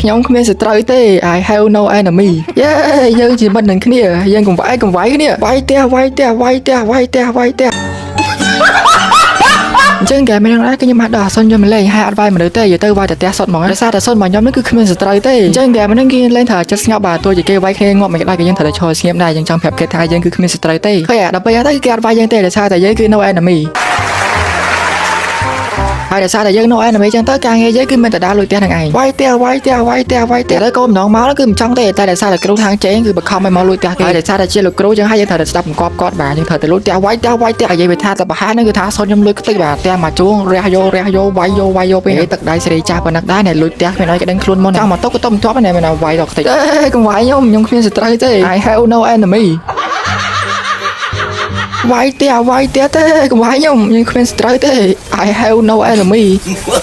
ខ្ញុំគ្មានសត្រូវទេ I have no enemy. យេយើងជាមិត្តនឹងគ្នាយើងកុំវាយកុំវាយគ្នាវាយផ្ទះវាយផ្ទះវាយផ្ទះវាយផ្ទះវាយផ្ទះអញ្ចឹងហ្គេមហ្នឹងដែរគឺខ្ញុំអាចដោះអាសុនយកមកលេងហើយអត់វាយមនុស្សទេនិយាយទៅវាយតែផ្ទះសុតហ្មងដោយសារតែសុនរបស់ខ្ញុំហ្នឹងគឺគ្មានសត្រូវទេអញ្ចឹងហ្គេមហ្នឹងគេលេងថាចិត្តស្ងប់បាទទោះជាគេវាយគ្នាងាប់មិនក្តៅក៏យើងត្រូវតែឈរស្ងៀមដែរយើងចង់ប្រាប់គេថាយើងគឺគ្មានសត្រូវទេឃើញអាដល់ពេលទៅគេអត់វាយយើងទេដោយសារតែយើងគឺ no enemy ហើយដោយសារតែយើង no enemy ចឹងទៅការងារយើងគឺមានតែដើរលួចផ្ទះនឹងឯងវាយផ្ទះវាយផ្ទះវាយផ្ទះវាយផ្ទះទៅកូនម្ដងមកគឺមិនចង់ទេតែដោយសារតែគ្រូខាងចេងគឺបខំឲ្យមកលួចផ្ទះគេហើយដោយសារតែជាលោកគ្រូចឹងហើយយើងត្រូវតែស្ដាប់បង្គាប់គាត់បាទយើងត្រូវតែលួចផ្ទះវាយផ្ទះវាយផ្ទះនិយាយវាថាតែប្រហែលហ្នឹងគឺថាសុនខ្ញុំលួចខ្ទេចបាទផ្ទះមកជួងរះយករះយកវាយយកវាយយកពេលទឹកដៃសេរីចាស់ប៉ុណ្ណឹងដែរណែលួចផ្ទះគ្មានអីក៏ដឹងខ្លួនមុនចង់មកតុកក៏តុកមិនជាប់ដែរណែមិនវាយដល់ខ្ទេចអេកុំវាយខ្ញុំខ្ញុំគ្មានសត្រូវទេ I have no enemy. វាយផ្ទះវាយផ្ទះទេកុំវាយខ្ញុំខ្ញុំគ្មានសត្រូវទេ I have no enemy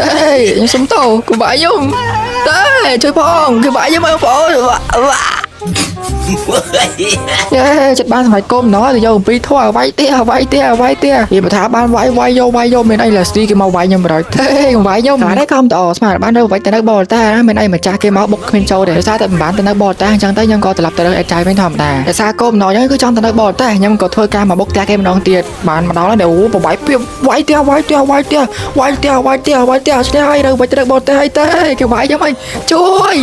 ទេខ្ញុំសុំទោសកុំវាយខ្ញុំទេជួយផងគឺវាយខ្ញុំបងប្អូនវ៉ាយេចិត្តបានសម្រេចគោលម្ដងទៅយកអំពីធွာវាយផ្ទះវាយផ្ទះវាយផ្ទះនិយាយបើថាបានវាយវាយយកវាយយកមានអីឡាស្ទីគេមកវាយខ្ញុំបណ្ដោយទេកុំវាយខ្ញុំតែខំតស្មានបាននៅវាយទៅនៅបរតាមានអីម្ចាស់គេមកបុកគ្មានចូលទេដោយសារតែមិនបានទៅនៅបរតាអញ្ចឹងទៅខ្ញុំក៏ត្រឡប់ទៅអេតចាយវិញធម្មតាដោយសារគោលម្ដងហ្នឹងគឺចង់ទៅនៅបរតាខ្ញុំក៏ធ្វើការមកបុកផ្ទះគេម្ដងទៀតបានម្ដងហើយអូបបាយពីវាយផ្ទះវាយផ្ទះវាយផ្ទះវាយផ្ទះវាយផ្ទះវាយផ្ទះឈ្នះហើយនៅវាយទៅបរតាហើយទេគេវាយខ្ញុំហើយជួយ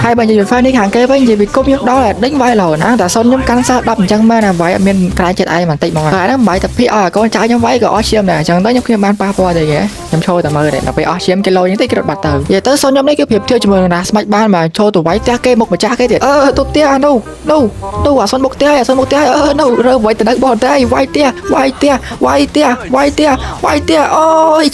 ហើយបើនិយាយពី fan នេះខាងគេវិញនិយាយពីគុំខ្ញុំដល់តែដេញវាយឡូណាតែសុនខ្ញុំកាន់សើ10អញ្ចឹងមែនណាវាយអត់មានក្រែងចិត្តឯងបន្តិចហ្មងហើយហ្នឹងបាយតែភីឲ្យកូនចៅខ្ញុំវាយក៏អស់ឈាមដែរអញ្ចឹងទៅខ្ញុំគ្មានបានប៉ះពាល់ទេគេខ្ញុំឈរតែមើលទេដល់ពេលអស់ឈាមគេលយហ្នឹងតិចគេរត់បាត់ទៅនិយាយទៅសុនខ្ញុំនេះគឺប្រៀបធៀបជាមួយនឹងណាស្មាច់បានមកចូលទៅវាយផ្ទះគេមុខម្ចាស់គេទៀតអឺទុបផ្ទះនោះនោះនោះអាសុនមុខផ្ទះអាសុនមុខផ្ទះអឺនោះរើវាយទៅនៅបនតែវាយផ្ទះវាយផ្ទះវាយផ្ទះវាយផ្ទះវាយផ្ទះអូយ